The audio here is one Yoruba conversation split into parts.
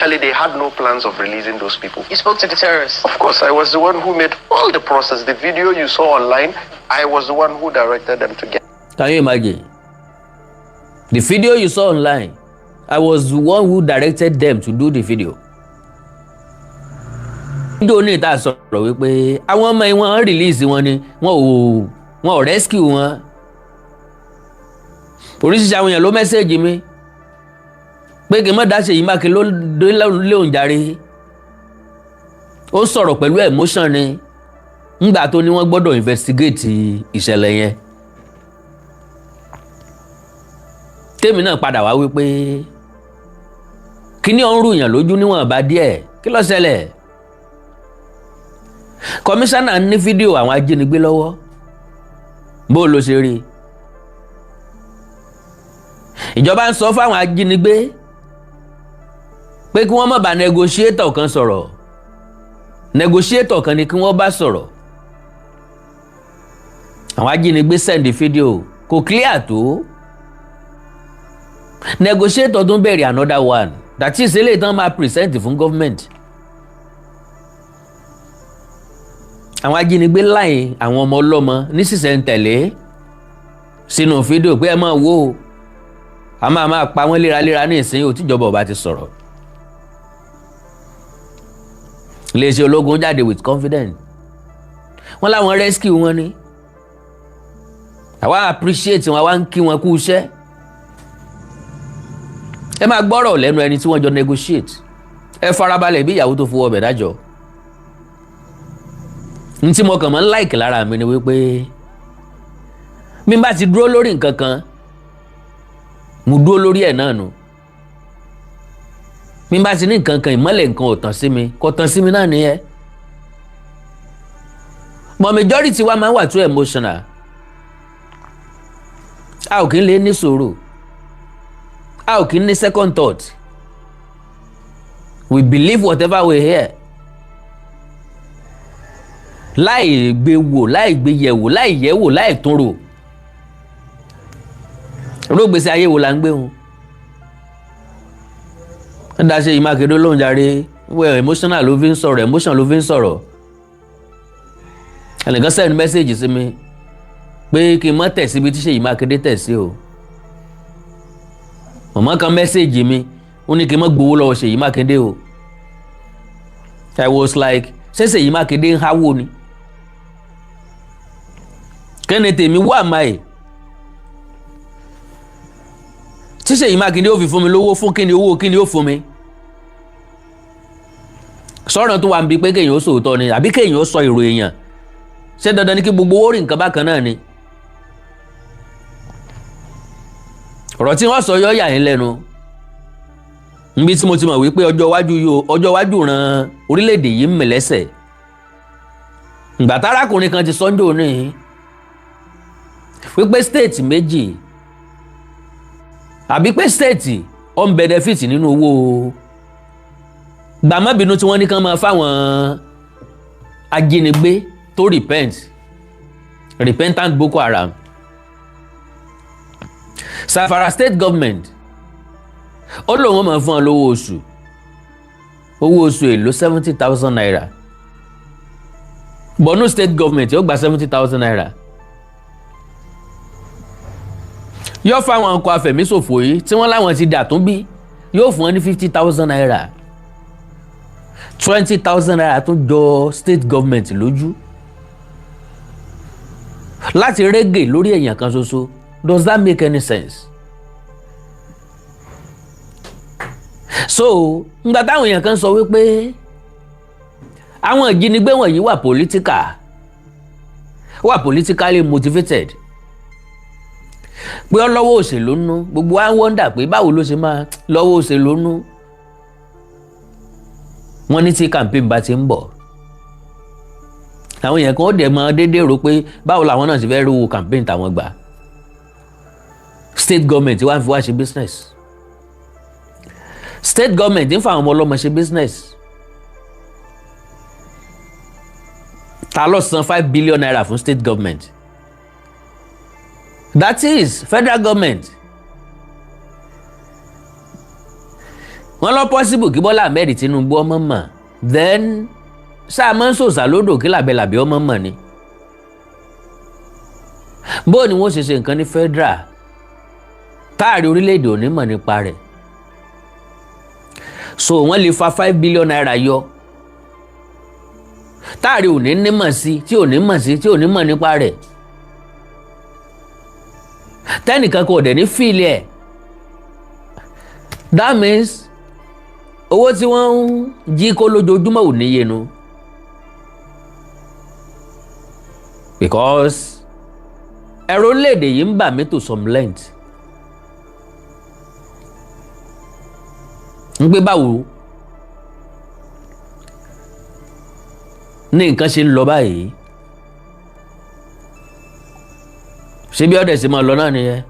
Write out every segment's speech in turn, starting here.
Actually, they had no plans of releasing those people. You spoke to the terrorists? Of course, I was the one who made all the process. The video you saw online, I was the one who directed them to get Can you imagine? The video you saw online, I was the one who directed them to do the video. Fídíò ní ìta sọ̀rọ̀ wípé àwọn ọmọ yìí wọ́n release wọn ni wọ́n ò rescue wọn. Oríṣiríṣi àwọn èèyàn ló message mi pé kí n má dá Ṣèyí Mákindé lóhùn jàre. Ó sọ̀rọ̀ pẹ̀lú emotion ni ńgbà tó ní wọ́n gbọ́dọ̀ investigate ìṣẹ̀lẹ̀ yẹn. Tèmi náà padà wá wípé kíní ọ̀hún rúyàn lójú níwọ̀nba díẹ̀, kí ló ṣẹlẹ̀? Kọmíṣánná ní fídíò àwọn ajínigbé lọ́wọ́, bó ló ṣe rí? Ìjọba ń sọ fáwọn ajínigbé pé kí wọ́n má bá negotiator kan sọ̀rọ̀, negotiator kan ni kí wọ́n bá sọ̀rọ̀. Àwọn ajínigbé send fídíò, kò clear tó. Negotiator tún bẹ̀rẹ̀ another one, that is eléyìí tán máa present fún government. Àwọn ajínigbé láì àwọn ọmọ ọlọ́mọ ní sísẹ̀ntẹ̀lé sínú fídíò pé ẹ máa wò ó, a máa pa wọ́n léraléra ní ìsinyìí ò tíjọba ọba ti sọ̀rọ̀. Iléeṣẹ́ ológun jáde with confidence, wọ́n láwọn rescue wọn ni, àwa appreciate wọn, àwa ń kí wọn kú iṣẹ́. Ẹ máa gbọ́rọ̀ lẹ́nu ẹni tí wọ́n jọ negotiate. Ẹ farabalẹ̀ bí ìyàwó tó fowó ọbẹ̀ dájọ́. N tí mo kàn máa ń like lára mi ni wípé bí n bá ti dúró lórí nǹkan kan, mo dúró lórí ẹ̀ náà nù. Bí n bá ti ní nǹkan kan, ìmọ́lẹ̀ nǹkan ò tàn sí mi, kò tàn sí mi náà nìyẹn. But majority wa máa ń wà too emotional. A ò kí ń lè ní sùúrù, a ò kí ń ní second thought. We believe whatever we hear, láì gbé wò, láì gbé yẹ̀ wò, láì yẹ̀ wò, láì tún rò. Rógbèsè ayé wo la ń gbé wọn? Ẹ dá Ṣèyí Mákindé lóhùn jàre. Well, emotional ló fi ń sọ̀rọ̀, emotion ló fi ń sọ̀rọ̀. Ẹnìkan send message sí mi pé kí n má tẹ̀ síbi tí Ṣèyí Mákindé tẹ̀ sí o. Màmá kan message mi, ó ní kí n má gbowó lọ́wọ́ Ṣèyí Mákindé o. I was like, ṣé Ṣèyí Mákindé ń háwó ni? Kẹ́ni tèmi wà máa tí Ṣèyí Mákindé ó fi fún mi lówó fún kíni, owó kíni ó fún mi? Sọ̀rọ̀ tó wà ń bi pé kéèyàn ó sòótọ́ ni àbí kéèyàn ó sọ èrò èèyàn? Ṣé dandan ni kí gbogbo owó rí nǹkan bákan náà ni? Ọ̀rọ̀ tí wọ́n sọ yọ yà yín lẹ́nu níbi tí mo ti mọ̀ wípé ọjọ́ iwájú ran orílẹ̀-èdè yìí ń mì lẹ́sẹ̀. Ìgbà tárákùnrin kan ti sọ́njò ní wípé state méjì àbí pé state ó ń benefit nínú owó gbàmọ́bínú tí wọ́n ní kán máa fáwọn ajínigbé tó repent, repentant Boko Haram. Zamfara state government ó lóun máa fún ọ lówó oṣù, owó oṣù èlò 70,000 naira. Borno state government yóò gba 70,000 naira. Yóò fáwọn ọkọ̀ afẹ̀míṣòfò yìí tí wọ́n láwọn ti dà tún bí, yóò fún wọn ní 50,000 naira. 20,000 naira tún jọ state government lójú láti régè lórí èèyàn kan ṣoṣo. Does that make any sense? So ngbà táwọn èèyàn kan sọ wípé àwọn ìjínigbé wọ̀nyí wà political, wà politically motivated, pé ọlọ́wọ́ òṣèlú nú, gbogbo wa ń wọ́ndà pé báwo ló ṣe máa lọ́wọ́ òṣèlú nú. Wọ́n ní tí campaign bá ti ń bọ̀, àwọn èèyàn kan ó dẹ̀ mọ déédéé rò pé báwo làwọn náà ṣe fẹ́ rówó campaign táwọn gbà. State government wá ń fi wá ṣe business, state government ń fa àwọn ọmọ ọlọ́mọ ṣe business. Ta ló san 5 billion naira fún state government? That is federal government. Wọ́n lọ possible kí Bọ́lá Ahmed Tinubu ọmọ mọ̀. Then sáà máa ń sòsà lódò kí làbẹ́làbẹ́ ọmọ mọ̀ ni. Bó ni wọ́n ṣe ṣe nǹkan ní federal táàrí orílẹ̀-èdè ò ní mọ̀ nípa rẹ̀? So wọ́n lè fa ₦5 billion yọ táàrí ò ní nímọ̀ sí, tí ò ní mọ̀ sí, tí ò ní mọ̀ nípa rẹ̀, tẹ́nìkan kò dẹ̀ ní feel ẹ̀. That means owó tí wọ́n ń jí kó lójoojúmọ́ ò níye nu, because ẹ̀rọ orílẹ̀-èdè yìí ń bà mí to some length ń gbé. Báwo ní nǹkan ṣe ń lọ báyìí? Ṣé bí ọ̀dẹ̀ ṣe máa lọ náà nìyẹn?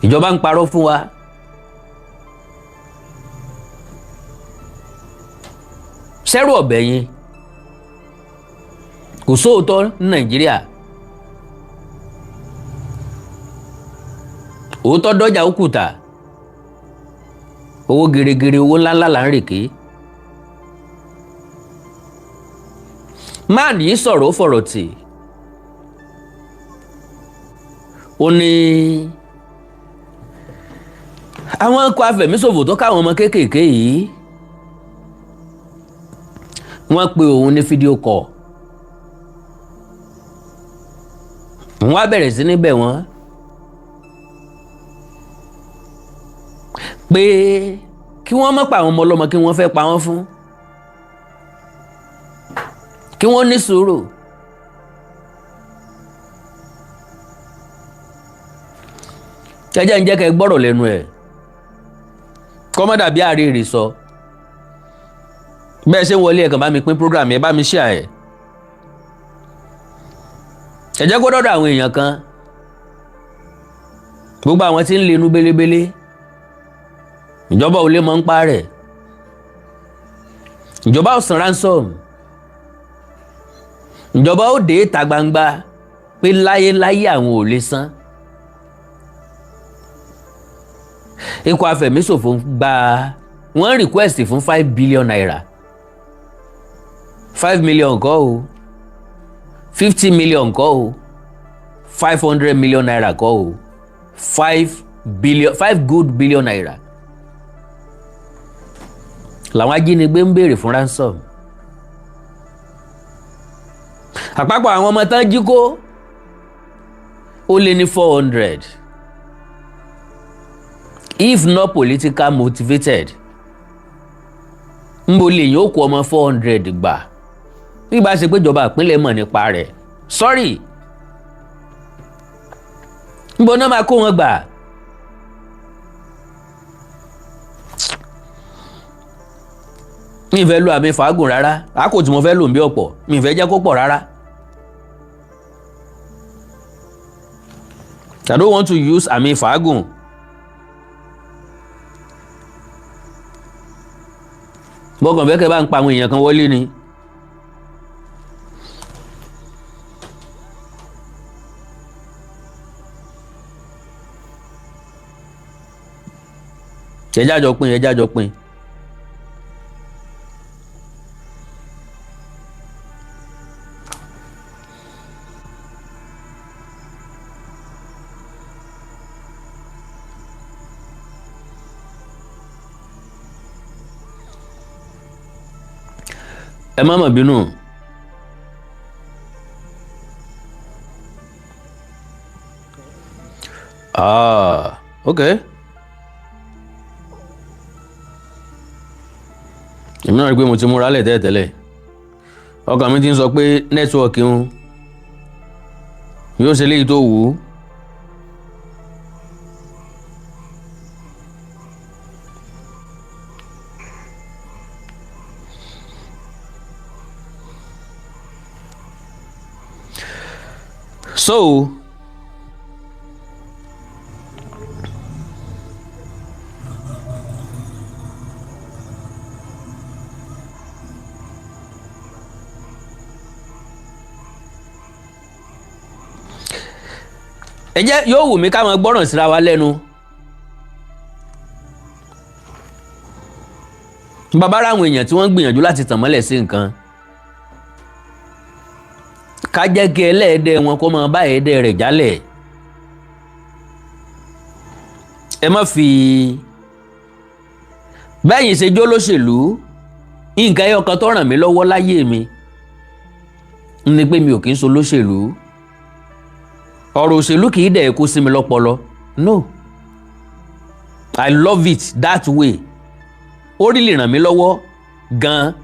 Ìjọba ń parọ́ fún wa. Ṣẹ́rù ọ̀bẹ yẹn kò sóòótọ́ ní Nàìjíríà. Òótọ́ dọ́jà, ó kùtà. Owó gèrègèrè, owó ńláńlá là ń rèké. Man yìí sọ̀rọ̀, ó fọ̀rọ̀ tì. Ó ní àwọn ikọ̀ afẹ̀míṣòfò tó káwọn ọmọ kéékèèké yìí, wọ́n pe òun ní video call. Wọ́n á bẹ̀rẹ̀ sí ní bẹ̀ wọ́n pé kí wọ́n má pa àwọn ọmọ ọlọ́mọ, kí wọ́n fẹ́ pa wọ́n fún, kí wọ́n ní sùúrù. Jẹ́jẹ́ ń jẹ́ kẹ́ gbọ́rọ̀ lẹ́nu ẹ̀, kọ́mọ́dà bí àríyìnrì sọ bẹ́ẹ̀ ṣe ń wọlé. Ẹ̀ kàn bá mi pín program ẹ̀, bá mi share ẹ̀. Ẹ jẹ́ kó dọ́dọ̀ àwọn èèyàn kan, gbogbo àwọn tí ń lenu belebele. Ìjọba ò lè mọ̀ ń pa rẹ̀, ìjọba ò san ransom, ìjọba ó dé ìta gbangba pé láyéláyé àwọn ò lè san. Ikọ̀ afẹ̀míṣòfò gba, wọ́n request fún ₦5 billion. 5 million kọ́ o, 50 million kọ́ o, ₦500 million kọ́ o, 5 billion, ₦5 good billion làwọn ajínigbé ń béèrè fún ransom. Àpapọ̀ àwọn ọmọ tán jí kó, ó lé ní 400. If not political motivated, nbo lè yóò kó ọmọ 400 gbà bí bá ṣe pé ìjọba ìpínlẹ̀ mọ̀ nípa rẹ̀? Sorry, nbo náà máa kó wọn gbà? Mi ì fẹ́ lo àmì fàágùn rárá. Àkó tí mo fẹ́ lò ń bí ọ̀pọ̀, mi ì fẹ́ jẹ́ kó pọ̀ rárá. I don't want to use àmì fàágùn. Bọ́kàn fẹ́ kẹ́ bá ń pa àwọn èèyàn kan wọlé ni. Ẹ jájọ pín, ẹ jájọ pín. Ẹ má mà bínú. Ah, ok, èmi náà rí i pé mo ti múra lẹ̀ tẹ́lẹ̀tẹ́lẹ̀. Ọkàn mi ti ń sọ pé network ń yóò ṣe léyìí tó wù ú. So ẹ jẹ́ yóò wù mí ká máa gbọ́ràn síra wa lẹ́nu. Bàbá ráwọn èèyàn tí wọ́n ń gbìyànjú láti tàn mọ́lẹ̀ sí nǹkan, ká jẹ́ kí ẹlẹ́ẹ̀dẹ́ wọn kó máa bá ẹ̀ẹ́dẹ́ rẹ̀ jálẹ̀. Ẹ má fi bẹ́yìn ṣe jó lóṣèlú. Nǹkan ẹyọ kan tó ràn mí lọ́wọ́ láyé mi ni pé mi ò kì í so lóṣèlú. Ọ̀rọ̀ òṣèlú kì í dẹ̀ kó sí mi lọ́pọlọ. No, I love it that way. Ó rí lè ràn mí lọ́wọ́ gan-an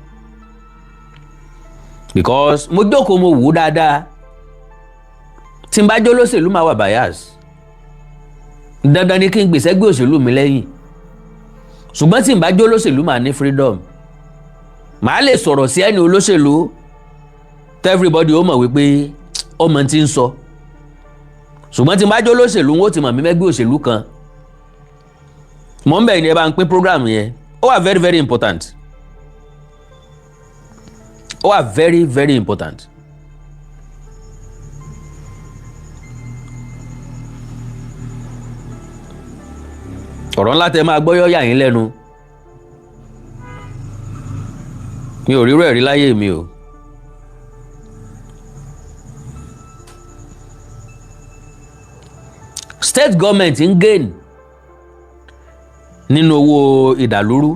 because mo jókòó, mo wò ó dáadáa. Tí n bá jó lóṣèlú, máa wà bias. Dandan ni kí n gbèsè gbé òṣèlú mi lẹ́yìn. Ṣùgbọ́n tí n bá jó lóṣèlú, máa ní freedom, màá lè sọ̀rọ̀ sí ẹni olóṣèlú tẹ́ everybody ó mọ̀ wípé ọmọ tí ń sọ. Ṣùgbọ́n tí n bá jó lóṣèlú, n ó ti mọ̀ mí mẹ́gbẹ́ òṣèlú kan. Mọ̀ ń bẹ̀ ni. Ẹ bá ń pín program yẹn. Ó wà very, very important. Ó wà very, very important. Ọ̀rọ̀ ńlá tẹ máa gbọ́ yọ́ yà yín lẹ́nu. Mi ò rírò ẹ̀rí láyé mi o. State government ń gain nínú owó ìdàlúrú.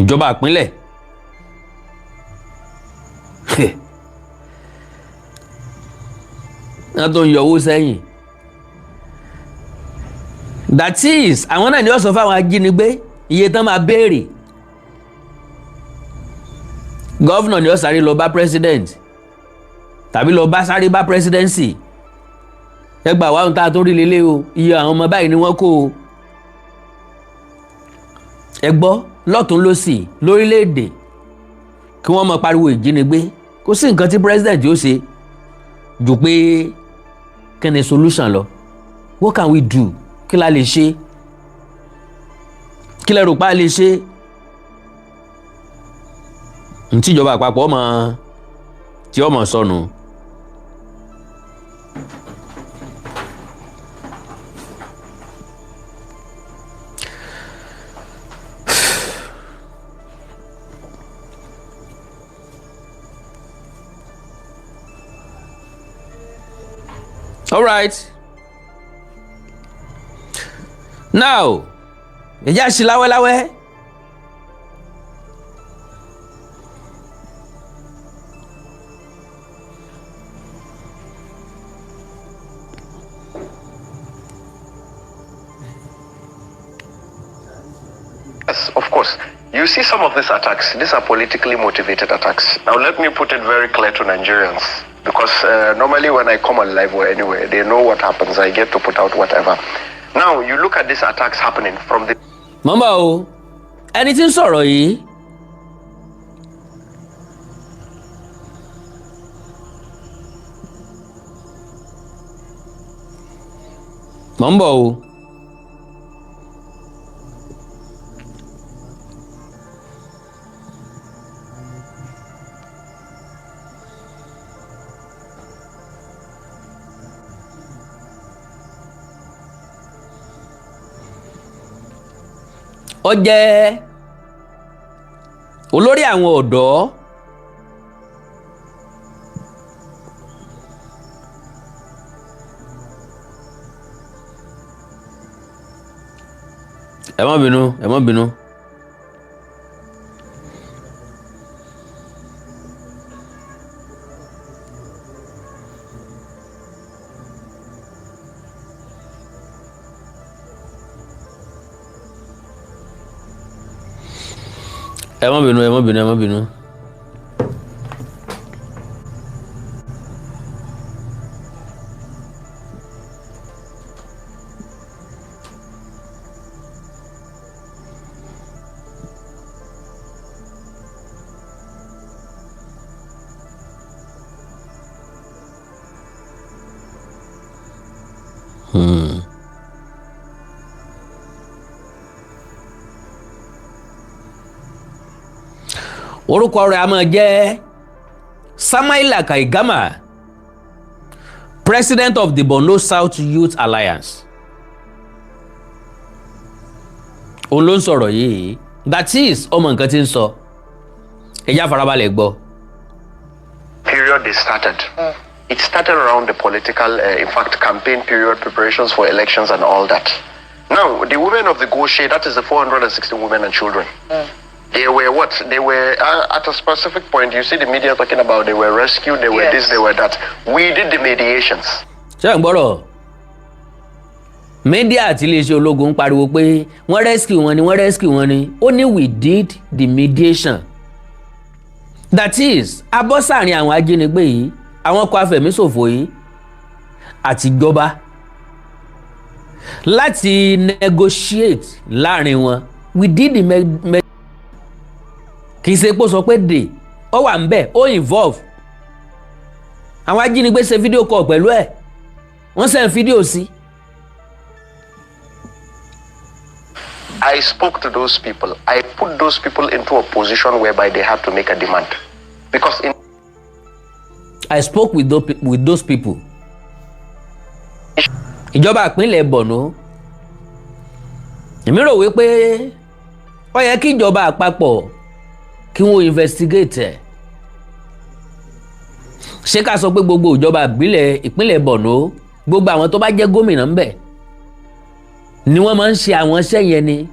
Ìjọba ìpínlẹ̀, wọ́n tó ń yọ owó sẹ́yìn. That is, àwọn náà ni wọ́n sọ fáwọn ajínigbé iye tán máa béèrè. Governor ni ó sáré lọ bá president tàbí lọ bá sáré bá presidency: "Ẹ gbà wá, ohun tá a tó rí lélẹ̀ o, iye àwọn ọmọ báyìí ni wọ́n kó o." Ẹ gbọ́, lọ́tún lọ́sì lórílẹ̀‐èdè, kí wọ́n máa pariwo ìjínigbé, kò sí nǹkan tí president yóò ṣe jù pé kí ni solution lọ. What can we do? Kí la lè ṣe? Kí lẹ rò pa lè ṣe? Ntíjọba àpapọ̀ ọmọ tí ọmọ sọnù. All right, now ẹ já sí láwẹ́láwẹ́. Yes, of course. You see some of these attacks, these are politically motivated attacks. Now, let me put it very clear to Nigerians, because normally when I come on live or anywhere, they know what happens. I get to put out whatever. Now, you look at these attacks happening from the Mọ́mọ́ o, ẹni tí ń sọ̀rọ̀ yìí, mọ̀ ń bọ̀ o. Ó jẹ́ olórí àwọn ọ̀dọ́ Ẹ má bínú, ẹ má bínú. Ẹ má bínú, ẹ má bínú, ẹ má bínú. Orúkọ rẹ̀ a máa jẹ́ Samaila Kaigama, president of the Borno South Youth Alliance. Òun ló ń sọ̀rọ̀ yìí. That is, ọmọ nǹkan tí ń sọ. Ẹ já farabalẹ̀ gbọ́. Period they started. It started around the political, in fact, campaign period, preparations for elections and all that. Now, the women of the Ngoshe, that is the 460 women and children. They were what? They were at a specific point. You see the media talking about they were rescued, they were this, they were that. We did the mediations. Ṣé ń gbọ́rọ̀? Media àti iléeṣẹ́ ológun ń pariwo pé wọ́n rescue wọn ni, wọ́n rescue wọn ni. Ó ní, "We did the mediation." That is, abọ́sàárín àwọn ajínigbé yìí, àwọn ọkọ̀ afẹ̀míṣòfò yìí àtìjọba láti negotiate láàrin wọn. We did the me kì í ṣe pé ó sọ pé dè ó wà ń bẹ̀, ó involve àwọn ajínigbé, ṣe video call pẹ̀lú ẹ̀, wọ́n send video sí. I spoke to those people. I put those people into a position whereby they had to make a demand. Because in I spoke with those people. Ìjọba ìpínlẹ̀ Borno, èmi rò wípé ó yẹ kí ìjọba àpapọ̀ kí wọ́n investigate ẹ̀. Ṣé ká sọ pé gbogbo ìjọba ìbílẹ̀ ìpínlẹ̀ Borno, gbogbo àwọn tó bá jẹ́ gómìnà ńbẹ̀ ni wọ́n máa ń ṣe àwọn iṣẹ́ yẹn ni?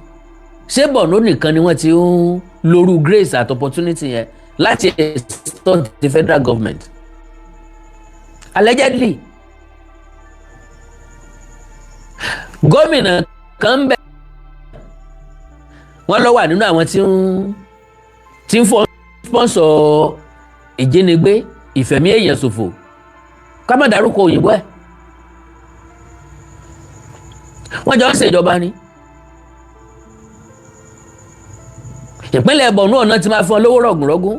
Ṣé Borno nìkan ni wọ́n ti ń lóru grace at opportunity yẹn láti extort the federal government, allegedly? Gómìnà kan ń bẹ, wọ́n lọ wà nínú àwọn tí ń fọ sponsor ìjínigbé, ìfẹ̀mí èèyàn ṣòfò. Ká má dárúkọ òyìnbó ẹ̀. Wọ́n jọ ń ṣèjọba ni. Ìpínlẹ̀ Borno ọ̀nà ti máa fún ọ lówó rọ̀gùnrọ̀gùn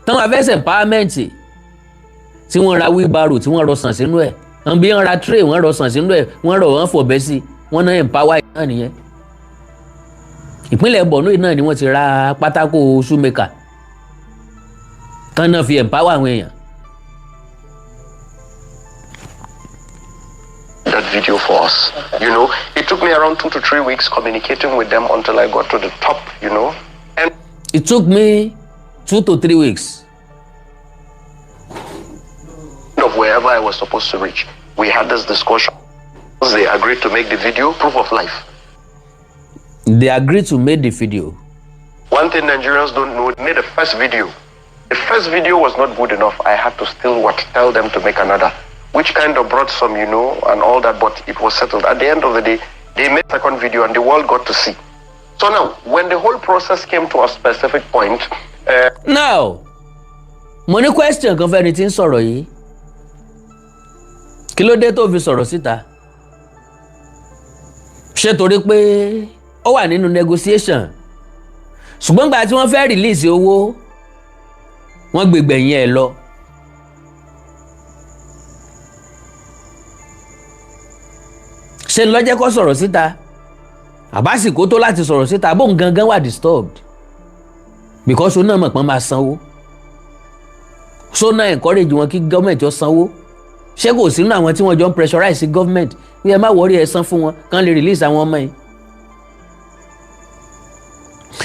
táwọn afẹ́sẹ̀ empowerment, tí wọ́n ra wheelbarrow, tí wọ́n rọ sàn sínú ẹ̀, wọ́n bí wọ́n ra tray, wọ́n rọ sàn sínú ẹ̀, wọ́n rọ, wọ́n fọ̀bẹ sí, wọ́n náà empower náà nìyẹn. Ìpínlẹ̀ Borno náà ni wọ́n ti ra pátákó shoemaker tán náà fi empower àwọn èèyàn. That video for us. It took me around 2 to 3 weeks communicating with them until I got to the top. And It took me 2 to 3 weeks. of wherever I was supposed to reach. We had this discussion. They agreed to make the video, proof of life. They agreed to make the video. One thing Nigerians don't know, they made the first video. The first video was not good enough. I had to still what? Tell them to make another, which kind of brought some, and all that, but it was settled. At the end of the day, they made second video and the world got to see. So now, when the whole process came to a specific point, Now, mo ní question kan fẹ́ni tí ń sọ̀rọ̀ yìí. Kí ló dé tó fi sọ̀rọ̀ síta? Ṣé torí pé ó wà nínú negotiation, ṣùgbọ́n gbà tí wọ́n fẹ́ release owó, wọ́n gbègbè yẹn ẹ̀ lọ? Ṣe lọ́jẹ́ kó sọ̀rọ̀ síta, àbásìkò tó láti sọ̀rọ̀ síta, bóun gangan wà disturbed because ó náà mọ̀ pọ́n máa sanwó, so náà encourage wọn kí gọ́ọ̀mẹ̀ntì ó sanwó? Ṣé kò sínú àwọn tí wọ́n jọ ń pressurize government bí ẹ má worry, ẹ san fún wọn kán lè release àwọn ọmọ yìí?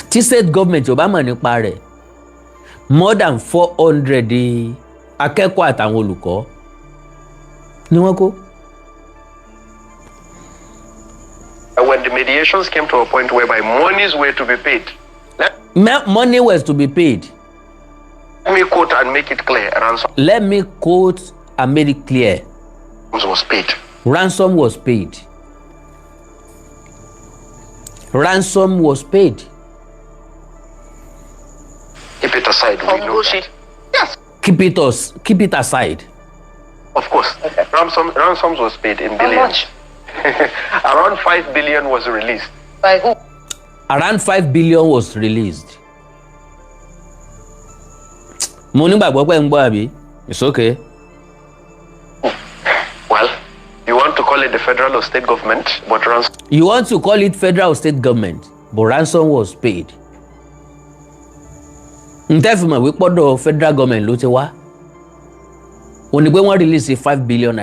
Tí state government ò bá mọ̀ nípa rẹ̀, more than 400 akẹ́kọ̀ọ́ àtàwọn olùkọ́ ni wọ́n kó. When the mediations came to a point whereby monies were to be paid, let Money was to be paid. me quote and make it clear, ransom Let me quote and make it clear. was paid. Ransom was paid. Ransom was paid. Keep it aside. We know that. Yes, Keep it aside. Of course. Ransoms was paid in How billions. much? Around 5 billion was released. By who? Around 5 billion was released. Mo nígbàgbọ́ pé ń gbọ́, àbí? It's okay. Well, you want to call it the federal or state government, but ransom You want to call it federal or state government, but ransom was paid. N tẹ́ fi mọ̀ wípé ọ̀dọ̀ federal government ló ti wá, ó ní pé wọ́n release ₦5 billion,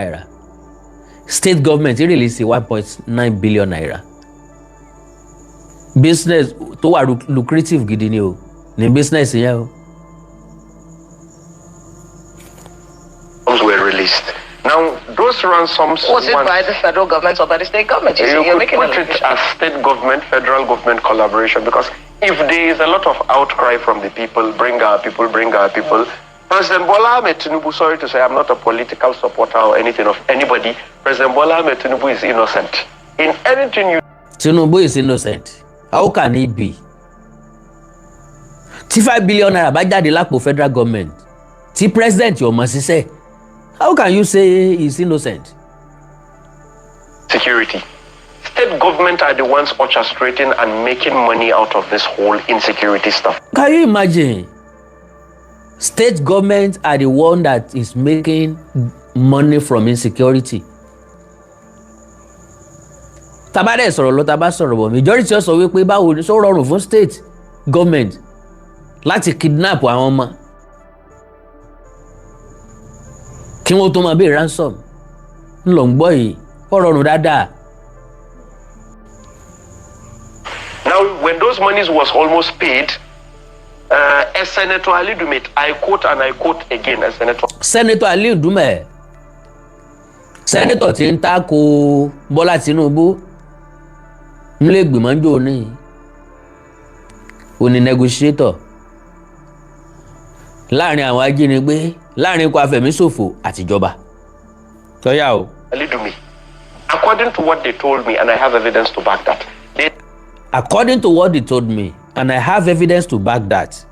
state government release ₦1.9 billion. Business tó wà lucrative gidi ni o ní business yẹn o. Were released. Now, those ransoms. Was it by the federal government or by the state government? You see, You you're could making put it as state government, federal government collaboration, because if there is a lot of outcry from the people, "Bring our people, bring our people." President Bola Ahmed Tinubu, sorry to say, I'm not a political supporter or anything of anybody. President Bola Ahmed Tinubu is innocent. In anything you Tinubu is innocent. How can he be? Tí ₦5 billion bá jáde lápò federal government tí president ò mọ̀ ṣiṣẹ́, how can you say he is innocent? Security. State government are the ones orchestrating and making money out of this whole insecurity stuff. Can you imagine? State government are the one that is making money from insecurity. Tá bá dẹ̀ sọ̀rọ̀ lọ, tá bá sọ̀rọ̀ bọ̀, majority sọ wípé báwo ni sọ rọrùn fún state government láti kidnap àwọn ọmọ kí wọ́n tó máa béèrè ransom? Ńlọ ń gbọ́ yìí, ó rọrùn dáadáa. Now, when those monies was almost paid, as Senator Ali Ndume, I quote and I quote again, as Senator Senator Ali Ndume, senator tí ń tako Bọ́lá Tinubu nílé ìgbìmọ̀ ń jò ní òní, negotiator láàrin àwọn ajínigbé, láàrin ikọ̀ afẹ̀míṣòfò àtìjọba tọ́yà o. Ali Ndume, according to what they told me, and I have evidence to back that, they According to what they told me, and I have evidence to back that.